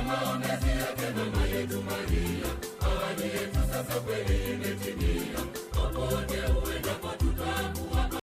Maombezi yake mama yetu Maria, ahadi yetu sasa kweli imetimia. Popote uendapo